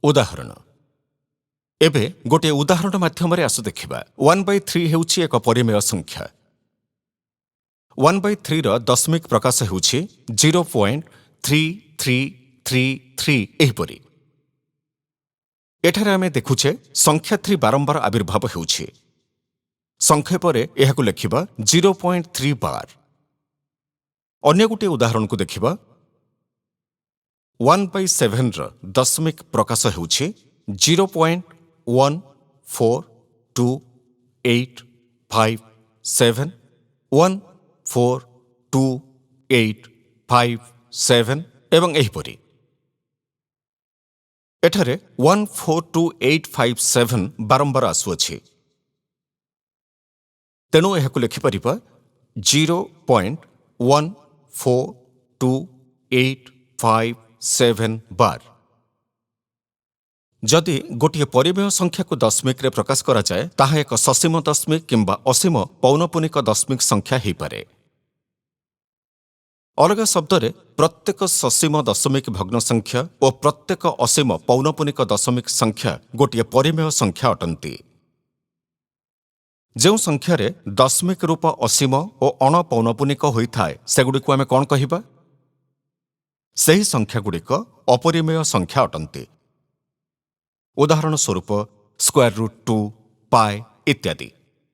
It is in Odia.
ଉଦାହରଣ। ଏବେ ଗୋଟିଏ ଉଦାହରଣ ମାଧ୍ୟମରେ ଆସୁ ଦେଖିବା। 1/3 ହେଉଛି ଏକ ପରିମେୟ ସଂଖ୍ୟା। 1/3ର ଦଶମିକ ପ୍ରକାଶ ହେଉଛି 0.3333 ଏହିପରି। ଏଠାରେ ଆମେ ଦେଖୁଛେ, ସଂଖ୍ୟା 3 ବାରମ୍ବାର ଆବିର୍ଭାବ ହେଉଛି। ସଂକ୍ଷେପରେ ଏହାକୁ ଲେଖିବା 0.3 ବାର। ଅନ୍ୟ ଗୋଟିଏ ଉଦାହରଣକୁ ଦେଖିବା। 1/7ର ଦଶମିକ ପ୍ରକାଶ ହେଉଛି 0.142857 142857 ଏବଂ ଏହିପରି। ଏଠାରେ 142857 ବାରମ୍ବାର ଆସୁଅଛି। ତେଣୁ ଏହାକୁ ଲେଖିପାରିବା 0.142857 ବାର। ଯଦି ଗୋଟିଏ ପରିମେୟ ସଂଖ୍ୟାକୁ ଦଶମିକରେ ପ୍ରକାଶ କରାଯାଏ, ତାହା ଏକ ସସୀମ ଦଶମିକ କିମ୍ବା ଅସୀମ ପୌନପୁନିକ ଦଶମିକ ସଂଖ୍ୟା ହୋଇପାରେ। ଅଲଗା ଶବ୍ଦରେ, ପ୍ରତ୍ୟେକ ସସୀମ ଦଶମିକ ଭଗ୍ନ ସଂଖ୍ୟା ଓ ପ୍ରତ୍ୟେକ ଅସୀମ ପୌନପୁନିକ ଦଶମିକ ସଂଖ୍ୟା ଗୋଟିଏ ପରିମେୟ ସଂଖ୍ୟା ଅଟନ୍ତି। ଯେଉଁ ସଂଖ୍ୟାରେ ଦଶମିକ ରୂପ ଅସୀମ ଓ ଅଣପୌନପୁନିକ ହୋଇଥାଏ, ସେଗୁଡ଼ିକୁ ଆମେ କ'ଣ କହିବା? ସେହି ସଂଖ୍ୟାଗୁଡ଼ିକ ଅପରିମେୟ ସଂଖ୍ୟା ଅଟନ୍ତି। ଉଦାହରଣ ସ୍ୱରୂପ, ସ୍କୋୟାର ରୁଟ୍ 2, ପାଇ ଇତ୍ୟାଦି।